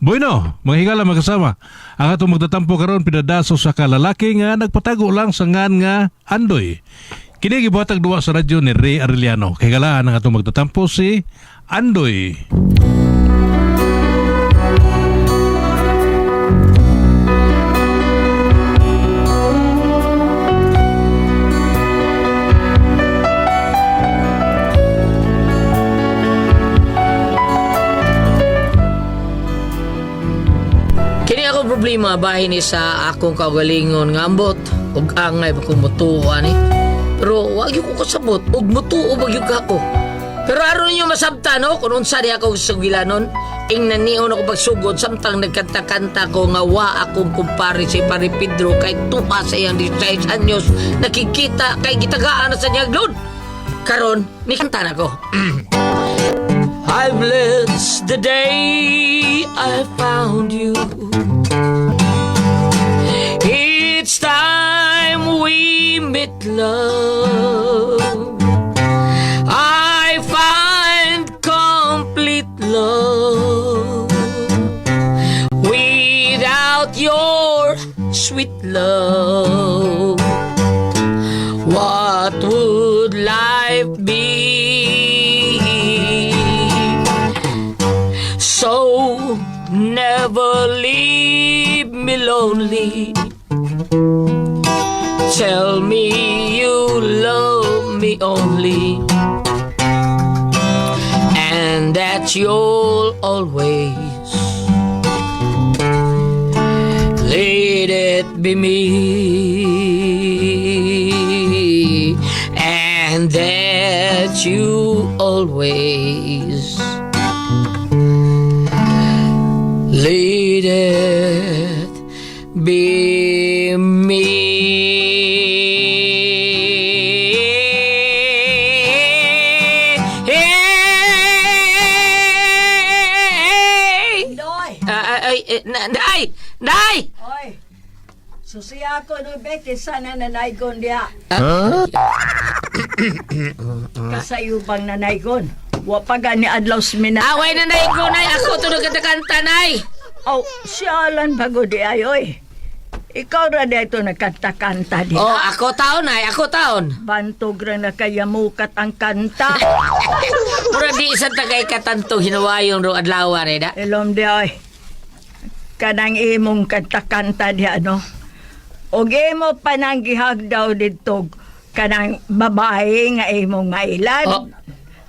Bueno, mga higala, magkasama. Ang atong magtatampo karon pinadaso sa kalalaki nga nagpatago lang sa ngan nga Andoy. Kini gibuhatag duwa sa radyo ni Ray Arellano. Kahigalaan, ang atong magtatampo si Andoy. Kini ako problema bahin ni sa akong kaugalingon nga ambot ug angay pa kong mutuo ani. Pero wag gyud ko kasabot ug mutuo ba gyud ka ako. Pero aron ninyo masabtan, no, kung unsa di ako sugilanon, ing nanion ako pagsugod samtang nagkanta-kanta ko nga wa akong kumpare si Pare Pedro kay tupa sa iyang 16 anyos nakikita kay gitagaan na sa niyang lod. Karon ni kanta na ko. I bless the day I found you. It's time we met love. I find complete love without your sweet love. What would life be? So never leave me lonely. Tell me you love me only. And that you'll always let it be me. And that you always let it be me. Hey! Doy! Ay, ay, eh, nay! Nay! Oy! Susiya ako no, Betty, sana nanaygon diha. Kasayo bang nanaygon? Wa pa gani adlaw sa mina. Away na nay ko, nay! Ako to nagkanta-kanta, nay! Oh, siyalan bago di ay, oy. Ikaw ra di ito nagkanta-kanta di. Oh, ako taon, nay. Ako taon. Bantog ra na kaya mukat ang kanta. Mura di isang tagay katanto hinawayon ro adlaw ni da. Ilom di oy. Kanang imong kanta-kanta di ano. Og imo panang gihagdaw didto kanang babae nga imong mailad. Oh.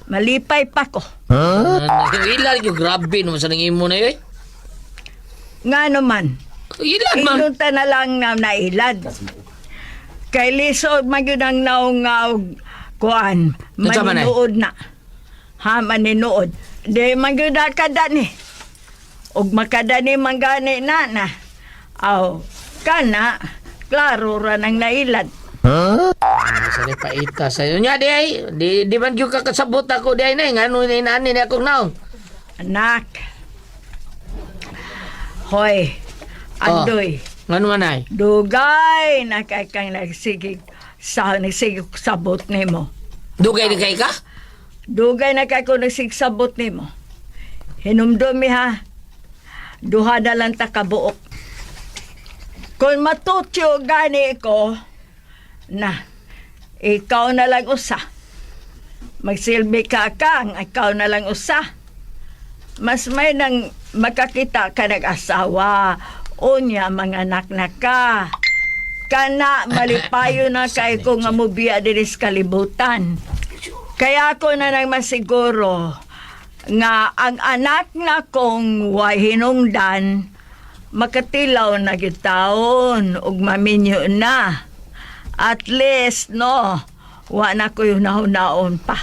Malipay pa ko. Ilan yung grabe naman sa nang imo na yun. Nga naman, Ilan man. inunta na lang na nailad. Kay lisod man gyud ang naong nga og kuan, Unsa man ay? maninuod na. Ha, maninuod. Di man gyud na kadani. Og makadani man gani na na. Aw, kana klaro ra nang nailad. Sa ni paita sa inyo. Nya di ay, di man gyud ka kasabot ako di ay nay ngano ni nani ni akong naong. Anak. Hoy, Andoy. Ngano man ay? Dugay na kay kang nagsigig sa nagsigig sabot nimo. Dugay di kay ka? Dugay na kay ko nagsigsabot nimo. Hinumdumi ha. Duha na lang ta kabuok. Kung matutyo gani ko, na, ikaw na lang usa. Magsilbi ka kang, ikaw na lang usa. Mas may nang makakita ka nag-asawa. Unya, mga anak na ka. Kana, malipayo na kay ko nga mubiya dinis kalibutan. Kaya ako na nang masiguro nga ang anak na kong way hinungdan, makatilaw na gitaon ug maminyo na. At least, no, wa na ko yung nahunaon pa.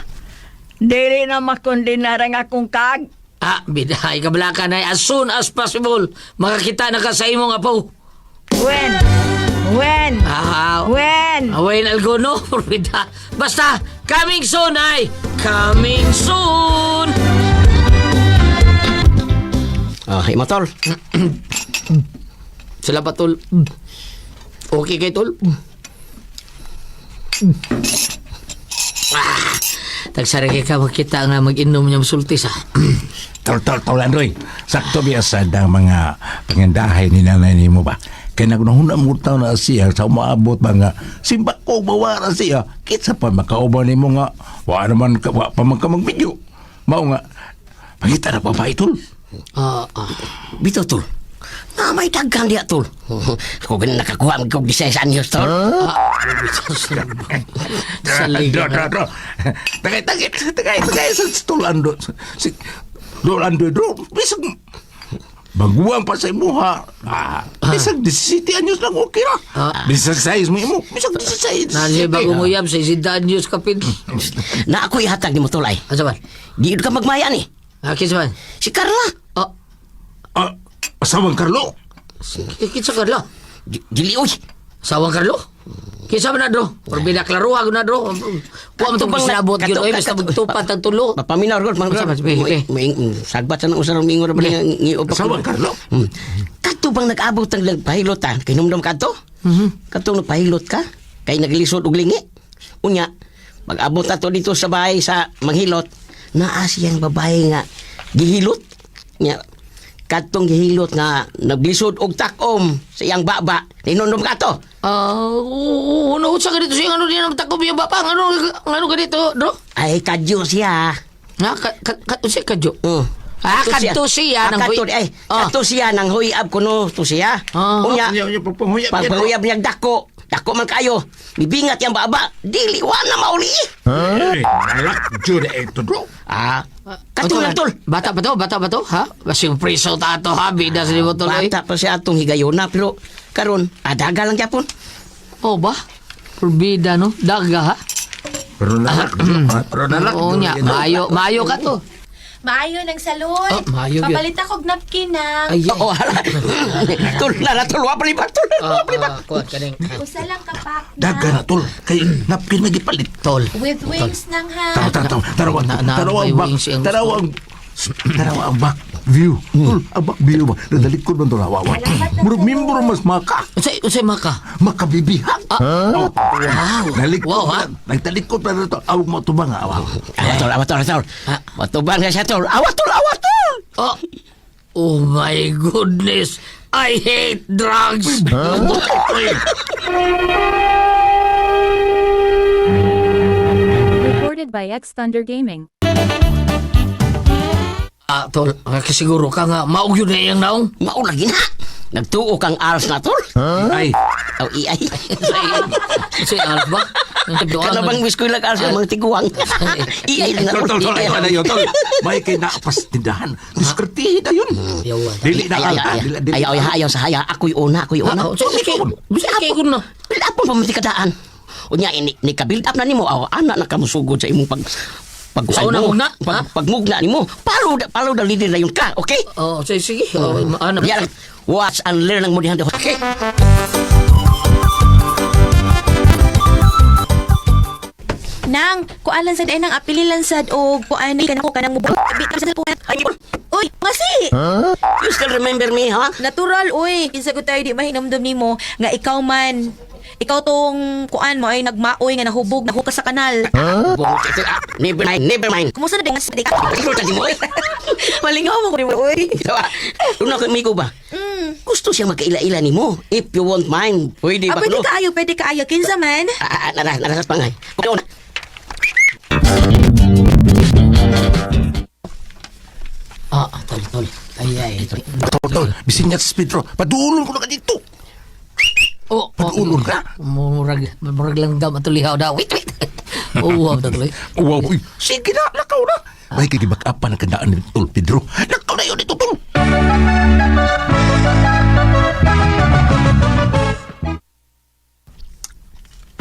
Dili na makondenar ang akong kag. Ah, bidahay ka balaka nay as soon as possible makakita na ka sa imong apo. When? When? Ah, When? When I'll go no, bida. Basta coming soon ay, coming soon. Ah, ima tol. Salamat, tol. Okay kay tol. Ah, tagsara kay ka makita nga mag-inom niya sultis ah. Tol, tol, tol, Andoy. Sakto biya sa ang mga pangandahay ni nanay ni mo ba? Kaya nagunahuna mo taon na siya sa umaabot mga simba ko bawara siya. Kitsa pa makauban ni mo nga wa naman ka, wa pa man ka magbidyo. Mao nga pangita na pa ba tol? Ah, ah. Bitaw, tol. Na may daghan diya, tol. Ako ganun nakakuha ang kog 16 anyos, tol. Ah, sa liga. Dro, dro, dro. Tagay, tagay, tagay, tagay sa tol Andoy. Si Tol Andoy, dro, bisag baguan pa sa imuha. Ah, bisag 17 anyos lang okay ra. 16 mo imo, bisag 16. Nasi bago mo yab sa 60 anyos kapin. Na ako ihatag ni mo, tol, ay. Asa man? Di ka magmaya ni. Ah, kinsa man? Si Carla. Ah, Ah, asawang Carlo. kinsa Carlo? Dili, uy. Sawang Carlo? Kinsa man na dro? Pero binaklaruha ko na dro. Wa man tong sinabot gyud oy basta magtupat ang tulo. Papaminaw gud man. Unsa man, sige, sige. Sagbat sa nang usarong mingo ra ba nga ngiupak. Asawang Carlo. Kadto bang nag-abot ang nagpahilot ta? Kay numdum kadto? Kadtong nagpahilot ka? Kay naglisod og lingi. Unya, pag-abot ato dito sa bahay sa manghilot, naa siyang babae nga gihilot. Nya, kadtong gihilot nga naglisod og takom sa iyang baba. Hinumdum ka to? Ah, oo, ano sa ganito siya ano din ang takob yung bapa ano ano ganito dro? Ay kadyo siya. Nga ka ka, ka unsay kadyo? Ah, Kadto kadto siya Ah, nang kadto, huy- ay, Ah. kadto siya nang huyab kuno to siya. Ah. Unya, Unya, unya, pagpanghuyab niya, pagpahuyab niya dako. Dako man kayo. Mibingat yang baba. Dili wa na mauli. Eh, nalak jud ito bro. Ah, kato lang tol. Bata pa to, bata pa to, ha? Basing preso ta to, ha? Bida sa libo tol, eh. Bata pa siya atong higayona pero karon adaga lang gyapon. Oh ba? Purbida, no? Daga, ha? Pero nalak jud. Pero nalak Oo jud. niya, maayo, maayo ka to. Maayo ng salon. Oh, maayo gyud. Papalit ako og napkin na. Ay, Oo, hala. Tol, na tol, wa pa tol. Ah, Wa pa ah, kuwan ka ning. Usa lang kapak Daga na. na tol. Kay napkin may gipalit. Tol. With wings nang ha. Taraw, taraw, taraw, taraw, taraw may ang back, wings ang taraw ang, taraw ang back view. Tol, ang back view ba? Nadalikod man tol, awa, awa. Murag membro mas maka, Unsay unsay maka? makabibihag. Oh, Wow. Nalikod Wow, ha? pa, nagtalikod pa na to. Awag mo tubang, awa. Awa tol, awa tol, tol. Ah. Matubang na siya tol. Awa tol, awa tol. Oh. Oh my goodness. I hate drugs. Recorded by X Thunder Gaming. Ah, tol, kasiguro ka nga maugyo na iyang naong. Mao lagi na. Nagtuo kang ars na tol. Ay, Aw iay. Unsay alf ba? Kana bang wish ko lang ars ang mga tiguang. Iay lang na tol, tol, tol, Iay ay, lang. na yun, tol. May kay naapas tindahan. Diskartihin na yun. Yawa. Dili na Ay, ay, ka, ay, dili, dili. ay, ay, ayaw sa haya. Ako'y una, ako'y una. Ah, unsay kay unsay kay kun na. Build up mo pamati kadaan. Unya, ini, ni ka-build up na nimo. Aw, ana na kamusugod sa imong pag pag Sa una mo, mugna, ha? pag, pagmugna nimo. Palo palo da leader na yun ka, okay? Oh, sige, sige. Oh, ano? Yan, watch and learn ang mo dihan. Okay? Nang, kuan lang sad ay nang apili lang sad og kuan ni kanako kanang mo. Abi sa po. Ay, Uy, ngasi. you still remember me, ha? Natural uy, kinsa ko tayo di mahinumdum nimo nga ikaw man. Ikaw tong kuan mo ay nagmaoy nga nahubog nahukas sa kanal. Bong, ito, ah, never mind, never mind. Kumusta na di nga di ka? Ikaw tadi mo, eh. Malingaw mo ko nimo uy. Ito, ah, doon ako amigo ba? Gusto siya magkaila-ila nimo. If you won't mind, pwede Ah, ba? pwede no? kaayo, pwede kaayo. Kinsa man? Ah, ah, nara, nara sa pangay. Kung Ah, ah, tol, tol. Ay, ay. Tol, tol, bisin niya sa Pedro. Padulong ko na ka dito. Oh, oh. Padulong ka. Murag, murag lang daw matulihaw daw. Wait, wait. Oh, wow, tol. Wow, uy. Sige na, lakaw na. May kagibak-apan ang kandaan ni Tol Pedro. Lakaw na yun dito, tol.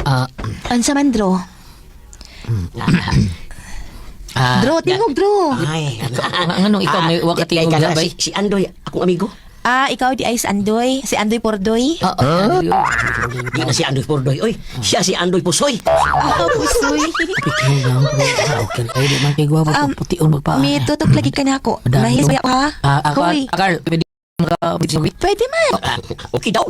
Ah, Unsa man dro? ah. Dro, tingog dro. Ay, Nga- nganong ikaw may wa ka tingog na, bay? Si, si Andoy, akong amigo. Ah, ikaw di ay si Andoy, si Andoy Pordoy. Ah, ah, Di na si Andoy Pordoy. Oy, siya si Andoy Pusoy. Ah, pusoy. Okay, ay di man kay gwapo pution magpa. May tutok lagi ka na ako. Nahis ba ha? Ah, ah, Hoy, Carl, pwede maka pwede man. Ah, okay daw.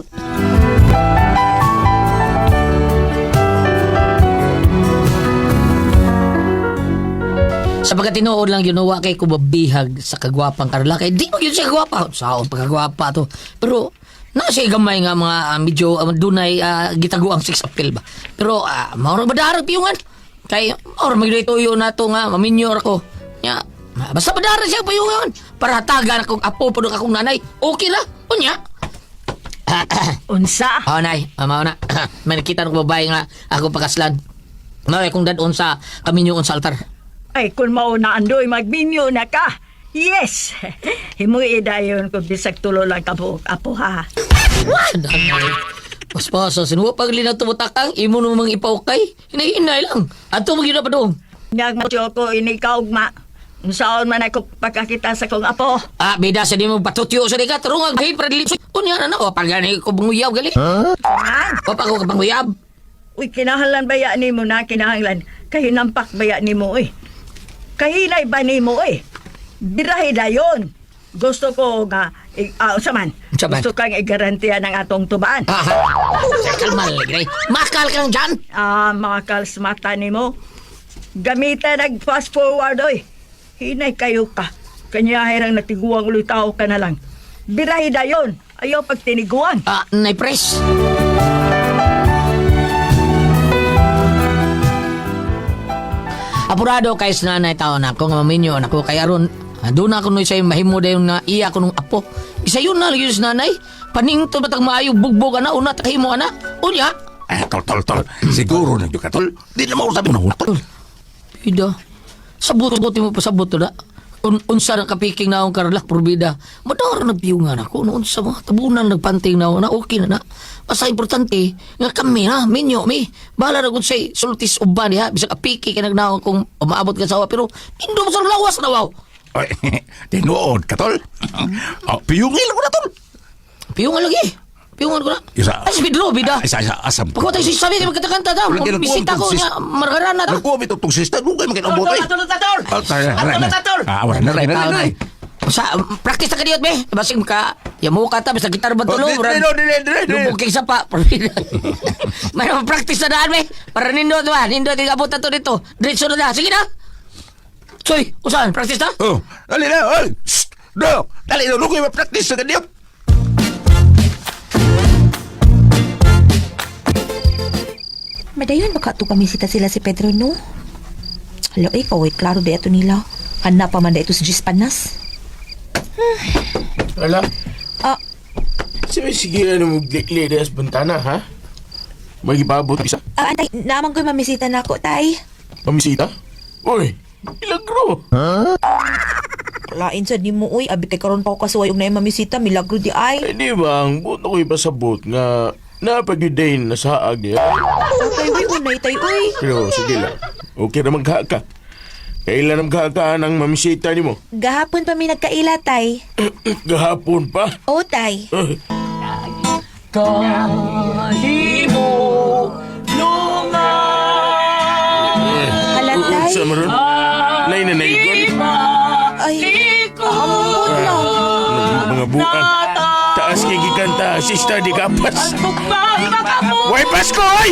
Sa pagkatinuod lang yun, wa kay kubabihag sa kagwapang Carla. Kay di mo yun siya kagwapa. Saon pagkagwapa to. Pero na siya gamay nga mga medyo dunay gitago ang sex appeal ba. Pero mauro ba darag piyungan? Kay or magdito na to nga maminyor ako. Nya, basta badara siya piyungan para hatagan akong apo pa akong nanay. Okay la. Unya. Unsa? Oh, nay, mao na. May nakita ko babae nga ako pakaslan. Mao akong dadon sa kaminyo sa altar. Ay, kung mauna andoy, magminyo na ka. Yes! Himuy dayon kung bisag tulo lang kabuok apo ha. Paspasa, sinuwa pag linaw tumutakang, imo namang ipaukay. Hinay-hinay lang. Ato mo pa doon. Nyag mo ko inikaugma. Unsaon man ako pagkakita sa kong apo. Ah, bida sa di mo patutyo sa di ka, tarungag, hey, para dili. Unya na na, o, pag gani ko banguyab gali. Huh? O, pag ko banguyab. Uy, kinahanglan baya nimo na, kinahanglan. Kahinampak baya nimo, uy. Kahinay ba nimo, uy. Birahe dayon. Gusto ko nga, unsa man? Unsa man? Gusto kang igarantiya ng atong tubaan. Ah, kalma lagi, Makal kang dyan. Ah, mga kalsmata nimo. Gamita nag fast forward, oy. Hinay kayo ka. Kanya hirang natiguang uloy tao ka na lang. Birahe dayon. Ayaw pag tiniguan. Ah, nay press. Apurado kay sa nanay tao na ako nga maminyo na ako kay aron doon ako noy say mahimo dayon nga iya ko nung apo. Isa yun na lagi sa nanay. Paningto batag maayo bugbog ana una takahimo ana. Unya. Eh, tol, tol, tol. Siguro na ka, tol. Di na mausap mo na, tol. Ida. Sabot ko mo pasabot to na. Unsa na kapiking na akong karla probida. Madara nagpiyungan ako no unsa mo tabunan nagpanting na ako na okay na na. Basta importante nga kami ha minyo mi. Bahala na kung say sultis uban diha bisag apiki kay nagnaon kung umaabot ka sa awa pero indo mo sa lawas na wow. Oy, tinuod ka, tol. Oh, piyungil ko na, tol. Piyungan lagi. Piyungan ko na. Isa. Ay, si Pedro, bida. Isa, isa, asam. Pagkatay si sabi kay magkanta ta. Lagi nagkuha Bisita ko itong niya margarana ta. Nagkuha ito itong sista. Dugay makinabot, ay. Tol, tol, tol! Ah, Ah, wala na, na, na, na. Sa practice na kadiyot be. Basig maka yamu ka ta basta gitar ba tulo. Oh, di- di, di, di, di, di. Lubog kay sapa. May practice na daan be. Para nindot ba? Nindot yung abot na to dito. Diretso na na. Sige na. Soy, usan? Practice na? Oh, dali na, oy. Shh, Dok, dali na, dugay ma-practice sa kadiyot. Madayon baka to pamisita sila si Pedro, no? Hala, ikaw ay klaro di ato nila. Hana pa man da ito si Gispanas. Ala, Ah, si may sige na mo glikli sa bantana, ha? Magibabot isa. ah, antay, naman ko'y mamisita na ako, tay. Pamisita? Uy, milagro. Lain sad ni mo, uy. Abi kay karon pa ko kasuway og naay mamisita, milagro di ay. Eh, di ba, ang buot ako'y pasabot nga napagyudain na saag niya. Tay, uy, unay, tay, uy. Pero sige lang, okay na magkaka. Kailan ang kakaan ang mamisita ni mo? Gahapon pa mi nagkaila, tay. Gahapon pa. O, tay. Eh, Kahimo Hala, tay. Sa maron? Nay na naigon. Ay, ambot lang. Mga buang. Taas kay gikanta, sista di kapas. Way Pasko, oy!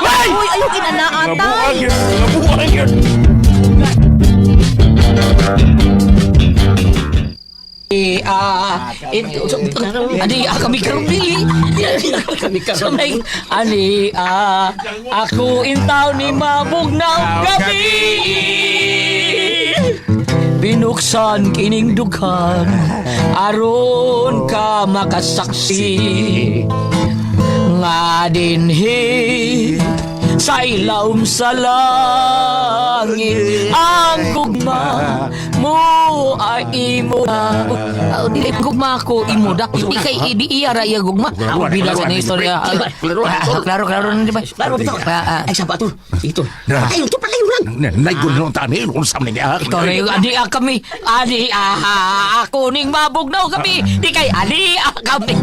Way! Uy, ayaw kinanaa, Mga tay. buang yun, mga buang yun. Ah, ito, ani ah, kami karon bili. Kami karon. Ani ah, ako intaw ni mabugnaw gabi. Binuksan kining dughan aron ka makasaksi nga dinhi sa ilawom sa langit ang gugma mo ay imo na. Oh, dili gugma ko imo da. Di kay di iya ra iya gugma. Klaro, Bida sa klaro, ni istorya. klaro, Ah, Klaro klaro na di ba? Klaro, tol. Ah, ah. Ay, saba, tol. Sige, tol. Na. Patayon, tol, patayon lang. Naigon na tani, kung sa niya. Ikaw na yung ani ah, kami. Ani ah, ako ning mabugnaw kami. Di kay ani ah, kami.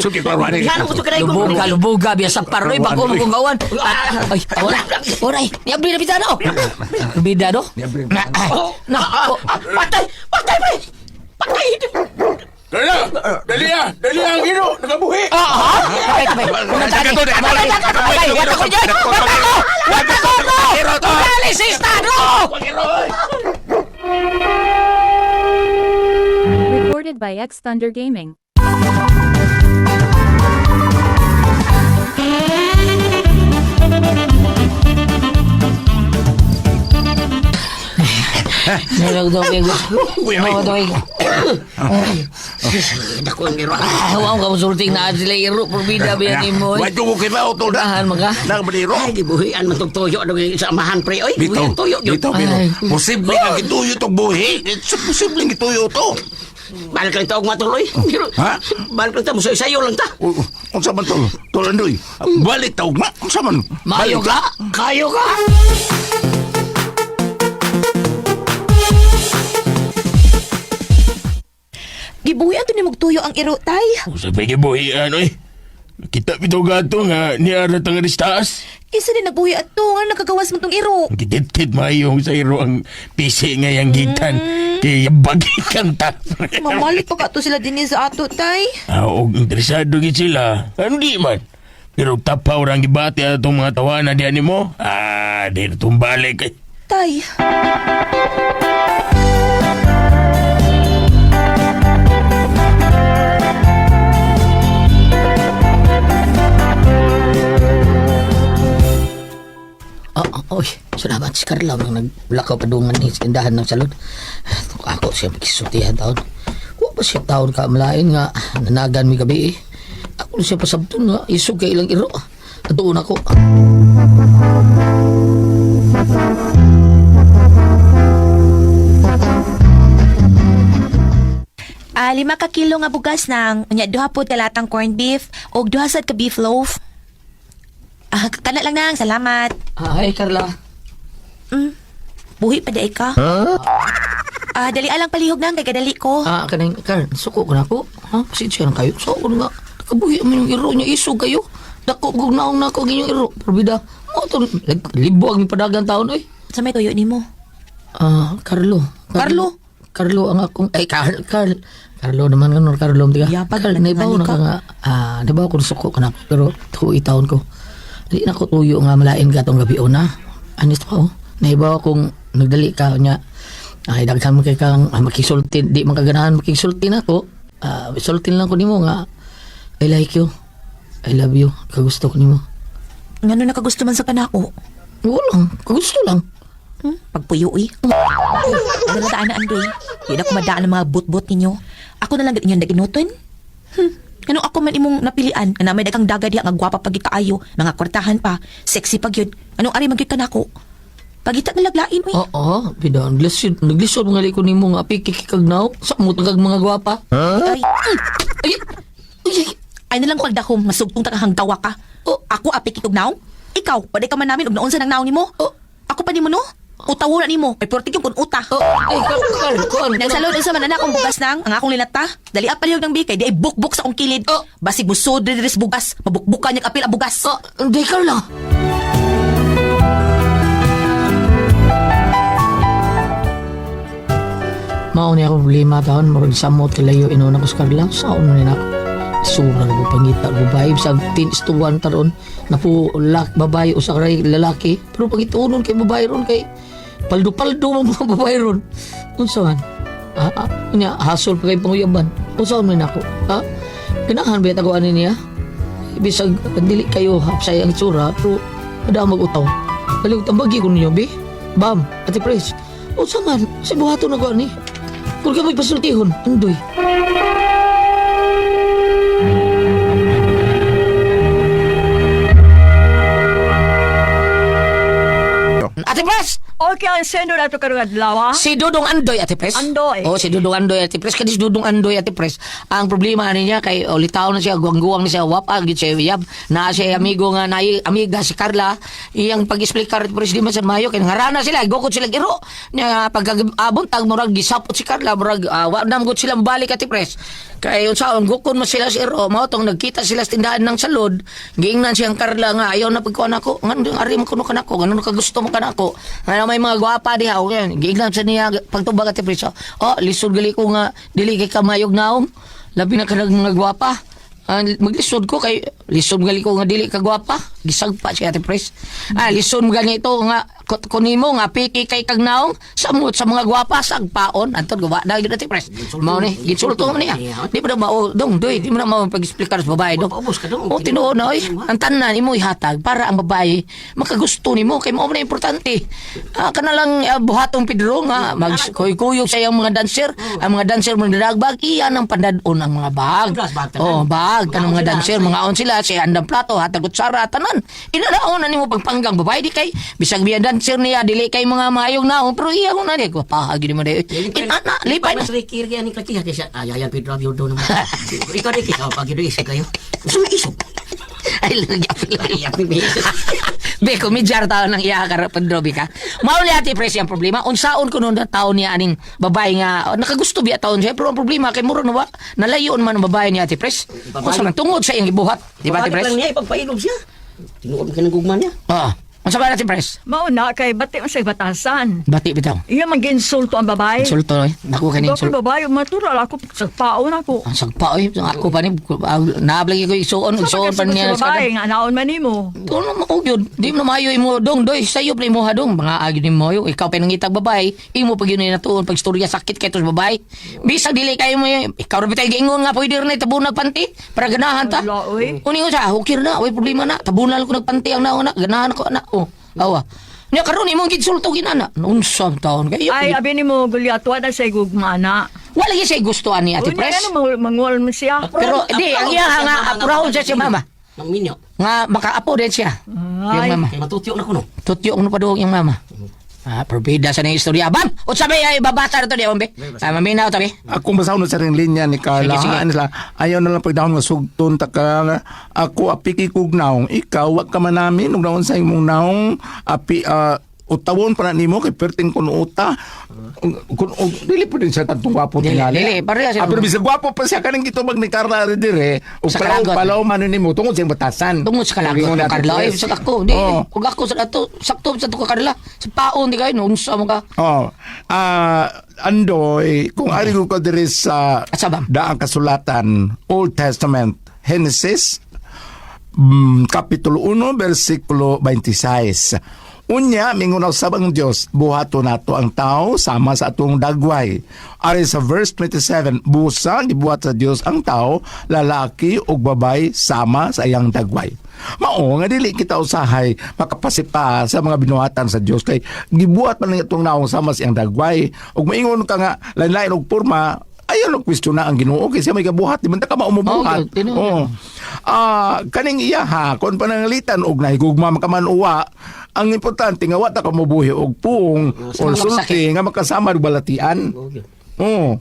Sige, klaro, ani. Klaro, gusto ka na yung Lubuga, lubuga, biasa paroy, bago mo kong gawan. Ah, ay, ora, oray, niabri na bida no. Bida no? Niabri. Na, ah, na, oh, Patay! Patay, pre! Patay! Carla! Dali ah! Dali ah, ang iro! Nakabuhi! Kapay, kapay. Kapay, kapay. Wata ko dyan! Wata ko! Wata ko! No! Dali, sista! No! Recorded by X Thunder Gaming. Dako ang iro. Ah, wow, kamusulting na sila iro. Purbida ba yan mo? Wa ko kay ba tol na. Tahan mga. Nakabaliro. Ay, gibuhian man tong tuyo ano sa amahan pre oy. Bitaw, Gibuhian tuyo gyud. bitaw, pero Ay. posible nga gituyo tong buhi. Posible gituyo to. Balik lang ta og matuloy. Pero Ha? balik lang ta musayo sayo lang ta. Unsa man tol? Tol Andoy. Balik ta ugma. Unsa man? Maayo Balik ka? Kayo ka? Gibuhi ato ni mugtuyo ang iro, tay. Sa gibuhian oy. Kita bitaw gato nga niara tang taas. Kinsa din nagbuhi ato nga nakagawas man tong iro. Gitit maayong sa iro ang pisi nga yang gitan. Kay bagi kanta. Mamalik pa ka to sila dinhi sa ato, tay. Ah, og interesado gid sila. Ano di man? Pero tapaw ra ang gibati atong mga tawana diyan nimo. Ah, di na tumbalik eh. Tay. Oh, oh, oy, salamat si Carla nang naglakaw padungan ni sa tindahan ng salon. Ako siya makisultihan taon. Wa pa siya taon ka malain nga nanagan mi gabi eh. Ako na siya pasabton nga isog kay ilang iro. Atuon ako. Ah, 5 ka kilo nga bugas nang unya duha pod ka latang corned beef ug duha sad ka beef loaf. Ah, kana lang nang, salamat. Ah, hi Carla. Buhi pa di ka. Ah, dali alang palihog nang kay kadali ko. Ah, kaning Carl, suko ko na ako. Ha, pasensya na kayo. Suko na nga. Nakabuhi man yung iro niya isog kayo. Dako kog naong na ako ang inyong iro. Pero bida, mo to libo ang padagan taon oy. Sa may tuyo nimo. Ah, Carlo. Carlo? Carlo ang akong ay Carl Carl. Carlo naman ganun Carlo di ka. Yapag Carl na naibaw na ka. ka nga. Ah, naibaw ko suko ka na ako, pero tuo taon ko. Di na ko tuyo nga malain ka tong gabi una. Anis pa oh. Naibaw akong nagdali ka nya. Ay daghan man kay kang makisulti di man kaganahan makisulti na ako. Ah, sultin lang ko nimo nga I like you. I love you. Kagusto ko nimo. Ngano nakagusto man sa kanako? Wala, kagusto lang. Pagpuyo eh. Ano na na andoy? Di na ko madaan ang mga bot-bot ninyo. Ako na lang inyong naginuton. Ano ako man imong napilian? Nga may daghang daga diha nga gwapa pag kaayo, mga kwartahan pa, sexy pag yun. Anong ari magyud kanako? Pagita na laglain uy. Oo, bida, naglisod, naglisod mga liko nimo nga apiki kag naw, sa mo tagag mga gwapa. Ay, Ay, ay, ay, ay na lang pagdahom, masugtong ta kang gawa ka. Oh. Ako apik itog naong? Ikaw, pwede ka man namin og naunsa ng naong nimo? Oh. Ako pa nimo no? Utawo na nimo, ay pertig yung kun uta. oh, ay, kal, kal, kuan. Nagsalod unsa man na akong bugas nang ang akong linata. Dali pa lihog ng bikay, di ay bukbuk sa akong kilid. Oh. Basig busod diri sa bugas, mabukbukan niya apil ang bugas. Oh, hindi ka lang. Mao ni ako problema taon, murag samot kalayo inuna ko sa Carla, saon na nako. Sura ko pangita ko babae sa 10:1 taron napu lak babae usa ka lalaki pero pangituonon kay babae ron kay paldo-paldo man mga babae ron unsa man ah, ah, nya hasol pa kay panguyaban unsa man nako ha ganahan ba tago ani niya bisag dili kayo hapsay ang itsura pero ada mag-utaw balik tambagi ko ninyo bi bam ate pres unsa man sa buhaton na ko ani kung ka may pasultihon andoy. Ate Pres! Okay, ang sendo na ito karong adlaw, ha? Si Dudong Andoy, Ate Pres. Andoy. Oh, si Dudong Andoy, Ate Pres. Kani si Dudong Andoy, Ate Pres. Ang problema ani niya kay oh, litaw na siya, guwang-guwang na siya, wapa gid siya yab. Na siya amigo nga naay amiga si Carla. Iyang pag-explicar Ate Pres di man sa mayo kay ngarana sila, gukod sila iro. Nya pag-abon tag murag gisapot si Carla, murag wa na gud sila balik Ate Pres. Kay unsaon gukod man sila sa iro, mao tong nagkita sila sa tindahan ng salod. Giingnan siyang Carla nga ayaw na pagkuan ako. Ngano ari mo kuno kanako, ngano ka gusto mo kanako. Ngano may mga gwapa diha okay. Giingnan sa niya pagtubag Ate Pres. Oh, lisod gali ko nga dili kay kamayog naong. Labi na kanang mga gwapa. Ah, maglisod ko kay lisod gali ko nga dili ka gwapa. Gisagpa siya, Ate Pres. Ah, lisod gani ito nga kunimo nga piki kay kag naong samot sa mga gwapa sagpaon. Anton gawa na gyud, Ate Pres. Mao ni ginsulto man niya. Di pa na mao dong doy, di mo na mao pag-explicar sa babae dong. Paubos ka dong. O tinuod na oy. Ang tanan imo ihatag para ang babae makagusto nimo kay mao man ang importante. Ah, kana lang buhatong Pedro nga magkuyog sa iyang mga dancer, ang mga dancer mga dadagbag iyan ang pandadon ang mga bag. Gas, bag tanan. Oh, bag kanang mga Mga dancer, sila. mga on sila sa andang plato, hatag kutsara tanan. Inanaon na nimo pagpanggang babae di kay bisag biya dancer niya dili kay mga maayong naon pero iya ko na di ko pahagi mo di. Inana lipay na. Mas Ricky kaya ni Klaki kaya siya. Ay, ayan, Pedro Abio daw naman. Ikaw Ricky, oh, pag yun isip kayo. Gusto mo isip? Ay, lagi. Ay, apil ba isip? Be, kumidyar tao ng iya ka Pedro ka. Mao ni Ate Presi ang problema. Unsaon ko noon na taon niya aning babae nga oh, nakagusto biya taon siya pero ang problema kay murag na wa nalayon man ang babae ni Ate Pres. Unsa man tungod sa iyang gibuhat, di ba, Ate Pabalik Pres? lang niya, ipagpailog siya. Tinuod ka ng gugma niya. Oo. Unsa ba, Ate Pres? Mao na kay bati man sa batasan. Bati bitaw. Iya man ginsulto ang babae. Insulto oy. Naku kani Ikaw insulto. babae, matural ako sa paon ako. Ang sagpa oy, ako pa ni naablagi ko isuon, Sa isuon pa niya sa babae nga naon man nimo. Kung mo yun, di mo na maayo imo dong doy, sayo pa imo hadong mga agi ni mo yo, ikaw pa nangitag babae, imo pag yun natuon pag istorya sakit kay tos babae. Bisag dili kayo mo, ikaw ra bitay giingon nga pwede ra na tabunag panty para ganahan ta. Wala, oy. Uni ko sa hukir na, way problema na, tabunan ko nagpanty ang naon na, ganahan ko na. Oh, awa. Nya karon imong ginsulto ginana. Unsa taon kayo? Ay, abi nimo Goliath, wala sa gugma na. Wala gyud siya gusto ani Ate Unya Pres. ano manguol mo siya. Pero di ang iya nga apurahon siya si mama. Nang minyo. Nga makaapo din siya. Ay. Yung mama. Kay matutyo na ko no. Tutyo ko na pa doon yung mama. Ah, perbida sa nang istorya. Bam! Unsa may ay babasa na to di be? Ah, maminaw tabi. Ako basahon na sa ring linya ni Carla. Sige, sige. Ano sila, ayaw na lang pagdahon nga sugton ta ka ako apiki kog naong ikaw wa ka man namin ug naon sa imong naong api utawon pa na nimo kay perting kun uta kun og, dili pa din siya tantong gwapo Dili, tingali. dili, pareha sila. Ah, pero bisag gwapo pa siya kaning gitubag ni Carla ari dire ug Sa palaw kalagot. palaw man nimo tungod sa iyang batasan. Tungod sa kalagot Ingon ng natin, Carla. Ay, Pres. sa ako. Di, Oo. ug ako sa ato, sakto sa to ka Carla. Sa paon di kayo, no, unsa mo ka. Oh, Andoy, kung ari ko ka diri sa Asa ba? daang kasulatan, Old Testament, Genesis Kapitulo 1, versikulo 26. Unya, mingon usab ang Dios, buhato nato ang tao sama sa atong dagway. Ari sa verse 27, busa gibuhat sa Dios ang tao, lalaki ug babae sama sa iyang dagway. Mao nga dili kita usahay makapasipa sa mga binuhatan sa Dios kay gibuhat man itong naong sama sa iyang dagway. Ug maingon ka nga lain-lain og porma, ayaw og kwestiyon na ang Ginoo kay siya may gabuhat di man ta ka maumubuhat. Oh, tinuod. Oo. Ah, kaning iya ha, kon panangalitan og nahigugma man ka man uwa, ang importante nga wa ta ka mobuhi og puong Sa or mga sulti nga makasama og balatian. Oo.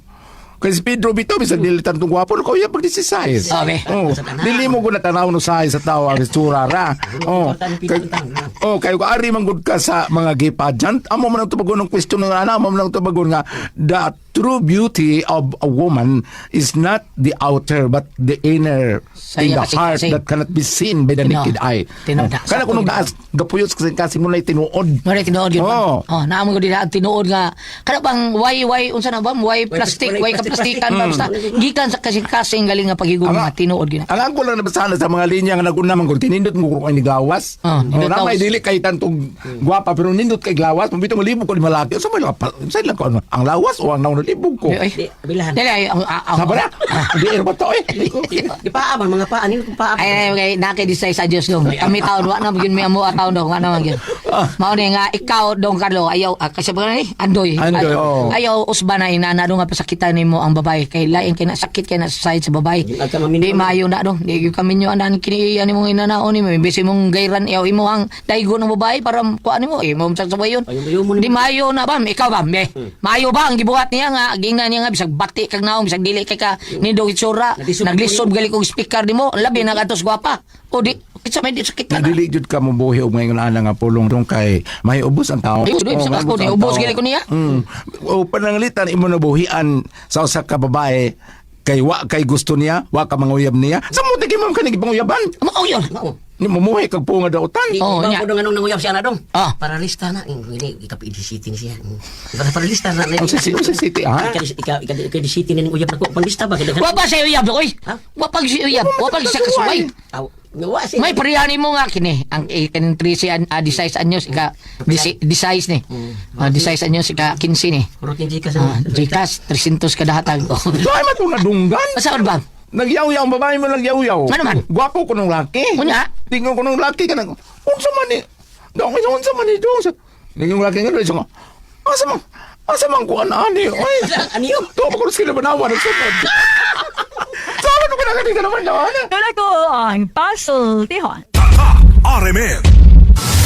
Kay si Pedro bitaw bisag dili tantong gwapo ko iya pag 16. Okay. Oo. Dili mo ko natanaw no sahay sa tao ang itsura ra. Oo. Kay, oh, kayo ka ari man gud ka sa mga gay pageant, amo man ang tubagon ng question nga ana, amo man ang tubagon nga the true beauty of a woman is not the outer but the inner Sa in iya the heart kasing-kasing. that cannot be seen by the Tinuod. naked eye. Tinuod. Oh. Kana kuno Sakto gaas gapuyot kasi kasi mo na tinuod. Mara tinuod yun. Oo. Oh, naamo ko dila ang tinuod nga kada bang why why unsa na ba why plastic why why plastic, kaplastikan ba basta gikan sa kasing-kasing galing nga paghigugma tinuod gina. Ang ako lang nabasahan na sa mga linya nga naguna man kung tinindot mo kung ni gawas. Ah, Oh, nindot na may gawas. dili kay tantong gwapa pero nindot kay glawas. Mabitong libog ko ni malaki. Sa may lang sa lang ko ano, ang lawas o ang naon libog ko. Ay. Di, bilahan. Dili ay ang- Sa ba na? Di ba to eh? Di paa man mga paa nino kung paa. Ay, ay, okay, nakidisay sa Dios dong. Kami taon wa na gyud mi amo taon dong, wa na man gyud. Mao ni nga ikaw dong Carlo, ayaw kasi ba ni Andoy. Andoy, Ayaw, oo. ayaw usba na inana dong nga pasakitan nimo ang babae kay lain kay na sakit kay na sa side sa babae. Di ka maminyo. Di maayo na dong. Di gyud kaminyo anan kini iya nimong inanaon nimo. Imbes imong gayran iyaw imo ang daigo ng babae para kuan nimo imo sa sabayon. Ayaw, ayaw mo ni- Di maayo na bam, ikaw bam, eh. Maayo ba ang gibuhat niya nga gingnan niya nga bisag bati kag naong bisag dili kay ka nindog itsura, Naglisod naglisod gali kog speaker nimo, labi na katos gwapa. O di kinsa may di sakit Na na. dili jud ka mobuhi og ngayon ana nga pulong dong kay may ubos ang tao. Ay, ubos, Oo, may ako, ang ni, ubos tao. gali ko niya. O pananglitan imo nabuhian sa usa ka babae kay wa kay gusto niya, wa ka manguyab niya. Sa mo tigim mo kaning gipanguyaban. Mao yun. Mao. Ni mumuhi kag punga dautan. Di Oo, ba nya. ko dong anong nanguyab siya na dong? Ah. Paralista na. Hindi, ika-PDCT ni siya. Para paralista na. Ang sa city, ha? Ika ika ika ika DCT ni uyab na ko. Panglista ba kay Wa pa sa uyab oy. Ha? Wa pa si uyab, wa pa sa kasuway. Aw, wa siya. May parehani mo nga kini ang ikan 13 an 16 anyos ika 16 ni. Ah, 16 anyos ika 15 ni. Rotin Gcash. Ah, Gcash 300 kada hatag. Oh. Ay, matunadunggan. Asa ba? Nagyaw-yaw ang babae mo nagyaw-yaw. Ano man? Gwapo ko nung laki. Unya? Tingnan ko nung laki ka nang, unsa man ni? Dong, unsa man ni dong? Tingnan laki nga dong, asa man kuan ani? Oy. Ano yun? Tuwa pa ko sa kinabanawa ng sunod. Sama ko na kanina naman na. Tulad ko ang pasultihon. RMN.